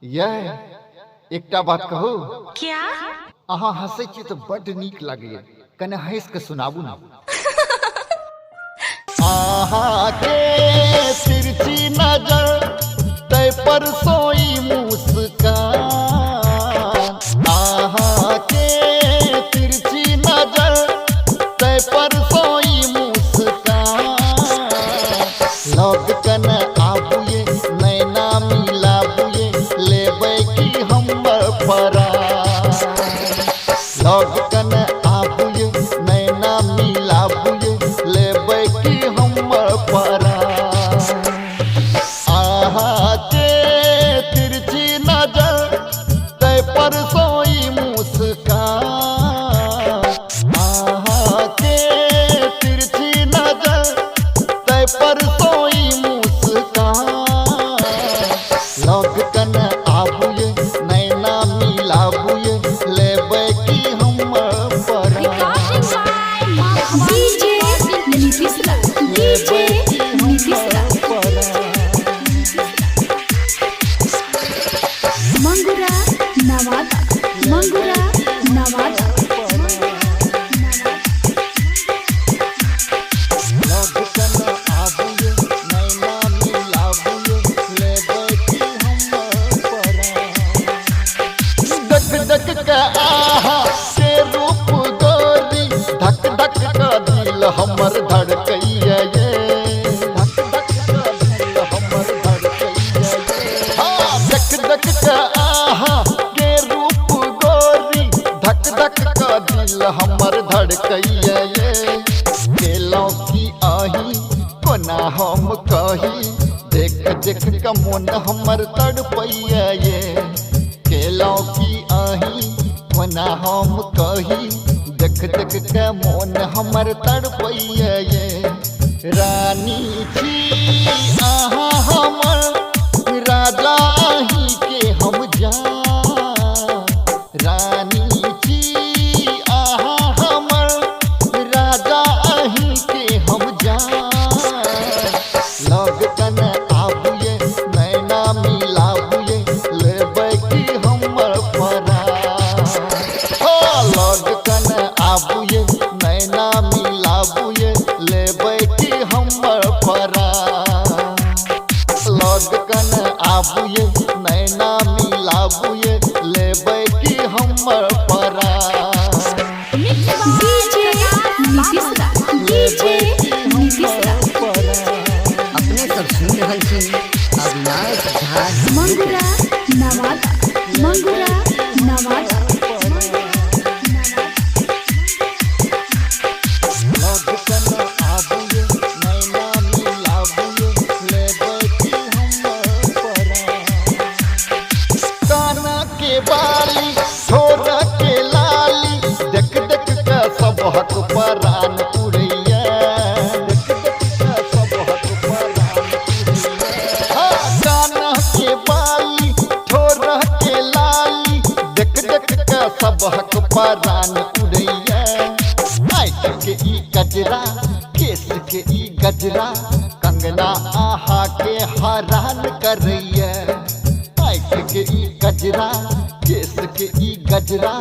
यह एकटा बात कहू? क्या? अहाँ हंसै छी तऽ बड्ड नीक लागैया, कने हंसि कऽ सुनाबू ने। अहाँ के तिरछी नजर तै पर सोई मुस्कान, अहाँ के तिरछी नजर तै पर सोई मुस्कान। लग कन आबुए नैना मिलाबुए लेबै की हमर परान। लग कन आबुए नैना मिलाबुए लेबै की हमर परान। अहाँ के तिरछी नजर तै पर सोई मुस्कान, अहाँ के तिरछी नजर तै पर सोई मुस्कान। लग कन आबुए नैना मिलाबुए लेबै की हमर परान। Recording by Maa Bhawani DJ Nitish Raj, DJ Nitish Raj. Mangura Nawada, Mangura Nawada. लग कन आबुए नैना मिलाबुए लेबै की हमर परान। देख देख के आहा के रूप गोरी, धक धक के दिल हमर धड़कैया ये, धक धक के दिल हमर धड़कैया ये। हाँ, देख देख के आहा के रूप गोरी, धक धक के दिल हमर धड़कैया ये। केलौं की आही कोना हम कही, देख देख के मोन हमर तड़पैया ये। केलौं की आही कोना हम कही, देख देख के मोन हमर तड़पैया ये। रानी छी अहाँ हमर, राजा अहीं के हम जान। रानी छी अहाँ हमर, राजा अहीं के हम जान। लग कन आबुए नैना मिलाबुए लेबै की हमर परान। हो लग कन आबुए नैना मिलाबुए लेबै की हमर परान। लग कन आबुए नैना मिलाबुए लेबै की हमर परान। Mix by DJ Nitish Raj, DJ Nitish Raj. अपने सब सुनि रहल छी अविनाश झा। मंगुरा नवादा, मंगुरा नवादा। लग कन आबुए नैना मिलाबुए लेबै की हमर परान। काना के बाली ठोर के लाली, देख देख के सबहक परान उड़ैया, देख देख के सबहक परान उड़ैया। हाँ, काना के बाली ठोर के लाली, देख देख के सबहक परान उड़ैया। आँख के ई गजरा केस के ई गजरा, कंगना आहा के हैरान करैया। आँख के ई गजरा केस के ई गजरा,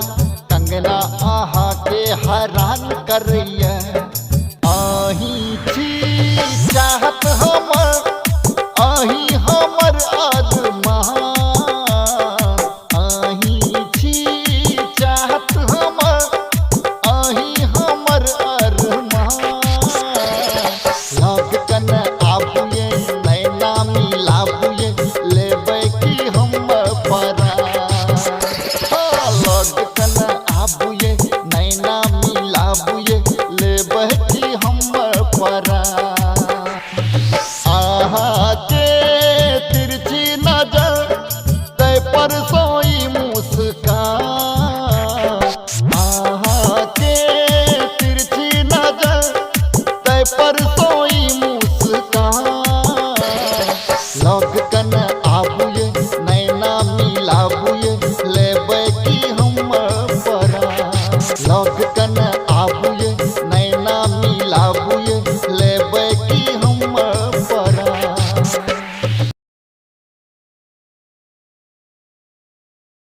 कंगना आहा के हैरान करैया। अहीं छी चाहत हमर, अहीं हमर अरमान। अहीं छी चाहत हमर, अहीं हमर अरमान। लग कन आबुए नैना मिलाबुए लेबै की हमर परान। हाँ, लग कन आबुए नैना मिलाबुए लेबै की हमर परान। अहाँ के तिरछी नजर तै पर